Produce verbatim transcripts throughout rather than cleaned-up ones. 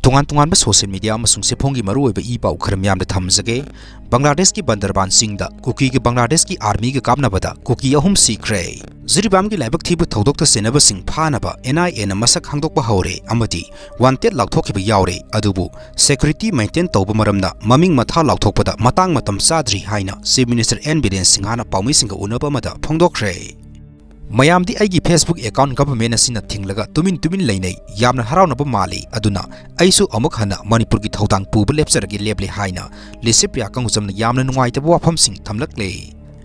ꯇꯣꯉꯥꯟ ꯇꯣꯉꯥꯟꯕ social media ꯑꯃꯁꯨꯡ ꯆꯦꯐꯣꯡꯒꯤ ꯃꯔꯨꯑꯣꯏꯕ ꯏ ꯄꯥꯎ ꯈꯔ ꯃꯤꯌꯥꯝꯗ ꯊꯝꯖꯒꯦ꯫ ꯕꯪꯒ꯭ꯂꯥꯗꯦꯁꯀꯤ ꯕꯟꯗꯔꯕꯥꯟ ꯆꯤꯡꯗ ꯀꯨꯀꯤꯒ ꯕꯪꯒ꯭ꯂꯥꯗꯦꯁꯀꯤ ꯑꯥꯔꯃꯤꯒ ꯀꯥꯞꯅꯕꯗ ꯀꯨꯀꯤ ꯑꯍꯨꯝ ꯁꯤꯈ꯭ꯔꯦ꯫ ꯖꯤꯔꯤꯕꯥꯝꯒꯤ ꯂꯥꯏꯕꯛ ꯊꯤꯕ ꯊꯧꯗꯣꯛꯇ ꯆꯦꯟꯅꯕꯁꯤꯡ ꯐꯥꯅꯕ NIAꯅ ꯃꯁꯛ ꯈꯪꯗꯣꯛꯄ ꯍꯧꯔꯦ ꯑꯃꯗꯤ wanted ꯂꯥꯎꯊꯣꯛꯈꯤꯕ ꯌꯥꯎꯔꯦ꯫ ꯑꯗꯨꯕꯨ security maintain ꯇꯧꯕ ꯃꯔꯝꯅ ꯃꯃꯤꯡ ꯃꯊꯥ ꯂꯥꯎꯊꯣꯛꯄꯗ ꯃꯇꯥꯡ ꯃꯇꯝ ꯆꯥꯗ꯭ꯔꯤ ꯍꯥꯏꯅ Chief Minister N ꯕꯤꯔꯦꯟ ꯁꯤꯡꯍꯅ ꯄꯥꯎꯃꯤꯁꯤꯡꯒ ꯎꯅꯕ ꯑꯃꯗ ꯐꯣꯡꯗꯣꯛꯈ꯭ꯔꯦ꯫ ꯃꯌꯥꯝꯗꯤ ꯑꯩꯒꯤ Facebook account government ꯑꯁꯤꯅ ꯊꯤꯡꯂꯒ ꯇꯨꯃꯤꯟ ꯇꯨꯃꯤꯟ ꯂꯩꯅꯩ, ꯌꯥꯝꯅ ꯍꯔꯥꯎꯅꯕ ꯃꯥꯜꯂꯤ꯫ ꯑꯗꯨꯅ ꯑꯩꯁꯨ ꯑꯃꯨꯛ ꯍꯟꯅ ꯃꯅꯤꯄꯨꯔꯒꯤ ꯊꯧꯗꯥꯡ ꯄꯨꯕ ꯂꯦꯞꯆꯔꯒꯦ ꯂꯦꯞꯂꯦ ꯍꯥꯏꯅ ꯂꯤꯁꯤꯄ꯭ꯔꯤꯌꯥ ꯀꯪꯒꯨꯖꯝꯅ ꯌꯥꯝꯅ ꯅꯨꯡꯉꯥꯏꯇꯕ ꯋꯥꯐꯝꯁꯤꯡ ꯊꯝꯂꯛꯂꯦ꯫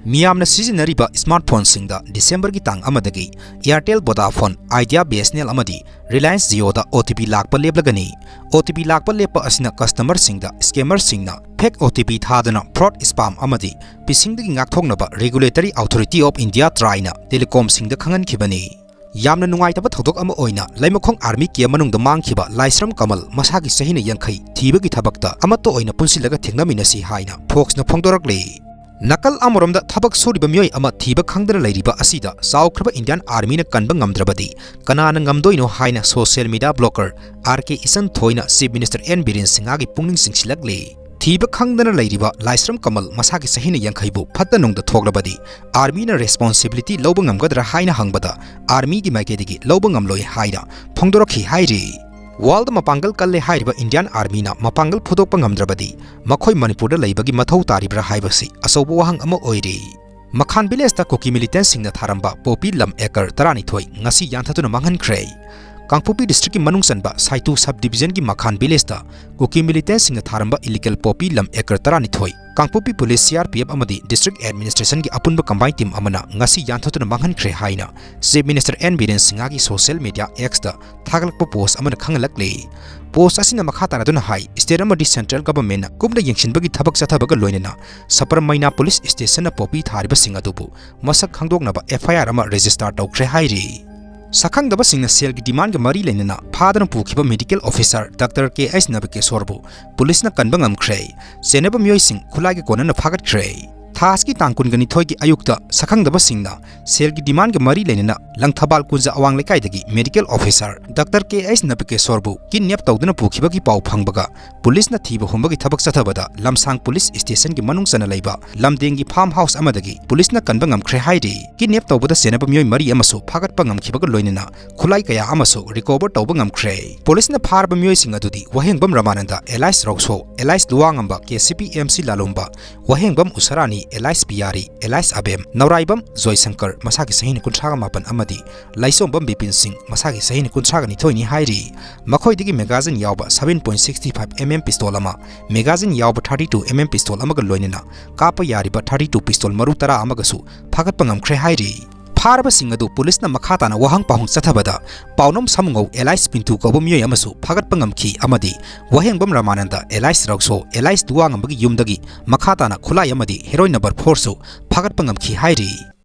ꯃꯤꯌꯥꯝꯅ ꯁꯤꯖꯤꯟꯅꯔꯤꯕ smartphoneꯁꯤꯡꯗ Decemberꯒꯤ ꯇꯥꯡ ꯑꯃꯗꯒꯤ Airtel, Vodafone, Idea, BSNL ꯑꯃꯗꯤ Reliance Jioꯗ OTP ꯂꯥꯛꯄ ꯂꯦꯞꯂꯒꯅꯤ꯫ OTP ꯂꯥꯛꯄ ꯂꯦꯞꯄ ꯑꯁꯤꯅ customerꯁꯤꯡꯗ scammerꯁꯤꯡꯅ fake OTP ꯊꯥꯗꯨꯅ fraud, spam ꯑꯃꯗꯤ phishingꯗꯒꯤ ꯉꯥꯛꯊꯣꯛꯅꯕ Regulatory Authority of India, TRAIꯅ telecomꯁꯤꯡꯗ ꯈꯪꯍꯟꯈꯤꯕꯅꯤ꯫ ꯌꯥꯝꯅ ꯅꯨꯡꯉꯥꯏꯇꯕ ꯊꯧꯗꯣꯛ ꯑꯃ ꯑꯣꯏꯅ ꯂꯩꯃꯈꯣꯡ army camp ꯃꯅꯨꯡꯗ ꯃꯥꯡꯈꯤꯕ ꯂꯥꯏꯁ꯭ꯔꯝ ꯀꯃꯜ ꯃꯁꯥꯒꯤ ꯆꯍꯤꯅ ꯌꯥꯡꯈꯩ ꯊꯤꯕꯒꯤ ꯊꯕꯛꯇ ꯑꯃꯠꯇ ꯑꯣꯏꯅ ꯄꯨꯟꯁꯤꯜꯂꯒ ꯊꯦꯡꯅꯃꯤꯟꯅꯁꯤ ꯍꯥꯏꯅ Foxꯅ ꯐꯣꯡꯗꯣꯔꯛꯂꯤ꯫ ꯅꯥꯀꯜ ꯑꯃꯔꯣꯝꯗ ꯊꯕꯛ ꯁꯨꯔꯤꯕ ꯃꯤꯑꯣꯏ ꯑꯃ ꯊꯤꯕ ꯈꯪꯗꯅ ꯂꯩꯔꯤꯕ ꯑꯁꯤꯗ ꯆꯥꯎꯈ꯭ꯔꯕ Indian Armyꯅ ꯀꯟꯕ ꯉꯝꯗ꯭ꯔꯕꯗꯤ ꯀꯅꯥꯅ ꯉꯝꯗꯣꯏꯅꯣ ꯍꯥꯏꯅ social media blogger RK ꯏꯆꯟ ꯊꯣꯏꯅ Chief Minister N ꯕꯤꯔꯦꯟ ꯁꯤꯡꯍꯒꯤ ꯄꯨꯛꯅꯤꯡ ꯆꯤꯡꯁꯤꯜꯂꯛꯂꯤ꯫ ꯊꯤꯕ ꯈꯪꯗꯅ ꯂꯩꯔꯤꯕ ꯂꯥꯏꯁ꯭ꯔꯝ ꯀꯃꯜ ꯃꯁꯥꯒꯤ ꯆꯍꯤꯅ ꯌꯥꯡꯈꯩꯕꯨ ꯐꯠꯇ ꯅꯨꯡꯗ ꯊꯣꯛꯂꯕꯗꯤ armyꯅ responsibility ꯂꯧꯕ ꯉꯝꯒꯗ꯭ꯔꯥ ꯍꯥꯏꯅ ꯍꯪꯕꯗ armyꯒꯤ ꯃꯥꯏꯀꯩꯗꯒꯤ ꯂꯧꯕ ꯉꯝꯂꯣꯏ ꯍꯥꯏꯅ ꯐꯣꯡꯗꯣꯔꯛꯈꯤ ꯍꯥꯏꯔꯤ꯫ Worldꯗ ꯃꯄꯥꯡꯒꯜ ꯀꯜꯂꯦ ꯍꯥꯏꯔꯤꯕ Indian Armyꯅ ꯃꯄꯥꯡꯒꯜ ꯐꯨꯗꯣꯛꯄ ꯉꯝꯗ꯭ꯔꯕꯗꯤ ꯃꯈꯣꯏ ꯃꯅꯤꯄꯨꯔꯗ ꯂꯩꯕꯒꯤ ꯃꯊꯧ ꯇꯥꯔꯤꯕ꯭ꯔꯥ ꯍꯥꯏꯕꯁꯤ ꯑꯆꯧꯕ ꯋꯥꯍꯪ ꯑꯃ ꯑꯣꯏꯔꯤ꯫ ꯃꯈꯥꯟ villageꯇ ꯀꯨꯀꯤ militantꯁꯤꯡꯅ ꯊꯥꯔꯝꯕ poppy ꯂꯝ acre ꯇꯔꯥꯅꯤꯊꯣꯏ ꯉꯁꯤ ꯌꯥꯟꯊꯠꯇꯨꯅ ꯃꯥꯡꯍꯟꯈ꯭ꯔꯦ꯫ ꯀꯥꯡꯄꯣꯛꯄꯤ districtꯀꯤ ꯃꯅꯨꯡ ꯆꯟꯕ ꯁꯥꯏꯇꯨ sub divisionꯒꯤ ꯃꯈꯥꯟ villageꯇ ꯀꯨꯀꯤ militantꯁꯤꯡꯅ ꯊꯥꯔꯝꯕ illegal poppy ꯂꯝ acre ꯇꯔꯥꯅꯤꯊꯣꯏ ꯀꯥꯡꯄꯣꯛꯄꯤ police, CRPF ꯑꯃꯗꯤ district administrationꯒꯤ ꯑꯄꯨꯟꯕ combined team ꯑꯃꯅ ꯉꯁꯤ ꯌꯥꯟꯊꯠꯇꯨꯅ ꯃꯥꯡꯍꯟꯈ꯭ꯔꯦ ꯍꯥꯏꯅ Chief Minister N Biren ꯁꯤꯡꯍꯒꯤ social media Xꯇ ꯊꯥꯒꯠꯂꯛꯄ post ꯑꯃꯅ ꯈꯪꯍꯜꯂꯛꯂꯤ꯫ Post ꯑꯁꯤꯅ ꯃꯈꯥ ꯇꯥꯅꯗꯨꯅ ꯍꯥꯏ, state ꯑꯃꯗꯤ central governmentꯅ ꯀꯨꯞꯅ ꯌꯦꯡꯁꯤꯟꯕꯒꯤ ꯊꯕꯛ ꯆꯠꯊꯕꯒ ꯂꯣꯏꯅꯅ ꯁꯄꯔꯃꯩꯅꯥ police stationꯅ poppy ꯊꯥꯔꯤꯕꯁꯤꯡ ꯑꯗꯨꯕꯨ ꯃꯁꯛ ꯈꯪꯗꯣꯛꯅꯕ FIR ꯑꯃ register ꯇꯧꯈ꯭ꯔꯦ ꯍꯥꯏꯔꯤ꯫ ꯁꯛꯈꯪꯗꯕꯁꯤꯡꯅ ꯁꯦꯜꯒꯤ demandꯒ ꯃꯔꯤ ꯂꯩꯅꯅ ꯐꯥꯗꯨꯅ ꯄꯨꯈꯤꯕ medical officer Doctor ꯀꯦ ꯑꯩꯆ ꯅꯕꯀꯦꯁꯣꯔꯕꯨ policeꯅ ꯀꯟꯕ ꯉꯝꯈ꯭ꯔꯦ꯫ ꯆꯦꯟꯅꯕ ꯃꯤꯑꯣꯏꯁꯤꯡ ꯈꯨꯠꯂꯥꯏꯒ ꯀꯣꯟꯅꯅ ꯐꯥꯒꯠꯈ꯭ꯔꯦ꯫ ꯊꯥ ꯑꯁꯤꯒꯤ ꯇꯥꯡ ꯀꯨꯟꯒ ꯅꯤꯊꯣꯏꯒꯤ ꯑꯌꯨꯛꯇ ꯁꯛꯈꯪꯗꯕꯁꯤꯡꯅ ꯁꯦꯜꯒꯤ demand ꯒ ꯃꯔꯤ ꯂꯩꯅꯅ ꯂꯪꯊꯕꯥꯜ ꯀꯨꯟꯖ ꯑꯋꯥꯡ ꯂꯩꯀꯥꯏꯗꯒꯤ medical officer Doctor K H ꯅꯕꯀꯦꯁꯣꯔꯕꯨ kidnap ꯇꯧꯗꯨꯅ ꯄꯨꯈꯤꯕꯒꯤ ꯄꯥꯎ ꯐꯪꯕꯒ ꯄꯨꯂꯤꯁꯅ ꯊꯤꯕ ꯍꯨꯝꯕꯒꯤ ꯊꯕꯛ ꯆꯠꯊꯕꯗ ꯂꯝꯁꯥꯡ ꯄꯨꯂꯤꯁ ꯁ꯭ꯇꯦꯁꯟꯒꯤ ꯃꯅꯨꯡ ꯆꯟꯅ ꯂꯩꯕ ꯂꯝꯗꯦꯡꯒꯤ farm house ꯑꯃꯗꯒꯤ ꯄꯨꯂꯤꯁꯅ ꯀꯟꯕ ꯉꯝꯈ꯭ꯔꯦ ꯍꯥꯏꯔꯤ꯫ Kidnap ꯇꯧꯕꯗ ꯆꯦꯟꯅꯕ ꯃꯤꯑꯣꯏ ꯃꯔꯤ ꯑꯃꯁꯨ ꯐꯥꯒꯠꯄ ꯉꯝꯈꯤꯕꯒ ꯂꯣꯏꯅꯅ ꯈꯨꯠꯂꯥꯏ ꯀꯌꯥ ꯑꯃꯁꯨ recover ꯇꯧꯕ ꯉꯝꯈ꯭ꯔꯦ꯫ ꯄꯨꯂꯤꯁꯅ ꯐꯥꯔꯕ ꯃꯤꯑꯣꯏꯁꯤꯡ ꯑꯗꯨꯗꯤ ꯋꯥꯍꯦꯡꯕꯝ ꯔꯃꯥꯅꯟꯗ alias ꯔꯧꯁꯣ alias ꯂꯨꯋꯥꯉꯝꯕ, K C P M C ꯂꯥꯂꯣꯝꯕ, ꯋꯥꯍꯦꯡꯕꯝ ꯎꯁꯔꯥꯅꯤ alias ꯄꯤꯌꯥꯔꯤ alias ꯑꯕꯦꯝ, ꯅꯧꯔꯥꯏꯕꯝ ꯖꯣꯏꯁꯪꯀꯔ ꯃꯁꯥꯒꯤ ꯆꯍꯤꯅ ꯀꯨꯟꯊ꯭ꯔꯥꯒ ꯃꯥꯄꯟ ꯑꯃꯗꯤ ꯂꯥꯏꯁꯣꯝꯕꯝ ꯕꯤꯄꯤꯟ ꯁꯤꯡ ꯃꯁꯥꯒꯤ ꯆꯍꯤꯅ ꯀꯨꯟꯊ꯭ꯔꯥꯒ ꯅꯤꯊꯣꯏꯅꯤ ꯍꯥꯏꯔꯤ꯫ ꯃꯈꯣꯏꯗꯒꯤ magazine ꯌꯥꯎꯕ seven point six five M M pistol ꯑꯃ, magazine ꯌꯥꯎꯕ thirty two M M pistol ꯑꯃꯒ ꯂꯣꯏꯅꯅ ꯀꯥꯞꯄ ꯌꯥꯔꯤꯕ thirty two pistol ꯃꯔꯨ ꯇꯔꯥ ꯑꯃꯒꯁꯨ ꯐꯥꯒꯠꯄ ꯉꯝꯈ꯭ꯔꯦ ꯍꯥꯏꯔꯤ꯫ ꯐꯥꯔꯕꯁꯤꯡ ꯑꯗꯨ ꯄꯨꯂꯤꯁꯅ ꯃꯈꯥ ꯇꯥꯅ ꯋꯥꯍꯪ ꯄꯥꯎꯍꯪ ꯆꯠꯊꯕꯗ ꯄꯥꯎꯅꯝ ꯁꯥꯃꯨꯉꯧ alias ꯄꯤꯟꯇꯨ ꯀꯧꯕ ꯃꯤꯑꯣꯏ ꯑꯃꯁꯨ ꯐꯥꯒꯠꯄ ꯉꯝꯈꯤ ꯑꯃꯗꯤ ꯋꯥꯍꯦꯡꯕꯝ ꯔꯃꯥꯅꯟꯗ alias ꯔꯧꯁꯣ alias ꯂꯨꯋꯥꯉꯝꯕꯒꯤ ꯌꯨꯝꯗꯒꯤ ꯃꯈꯥ ꯇꯥꯅ ꯈꯨꯠꯂꯥꯏ ꯑꯃꯗꯤ heroin number four ꯁꯨ ꯐꯥꯒꯠꯄ ꯉꯝꯈꯤ ꯍꯥꯏꯔꯤ꯫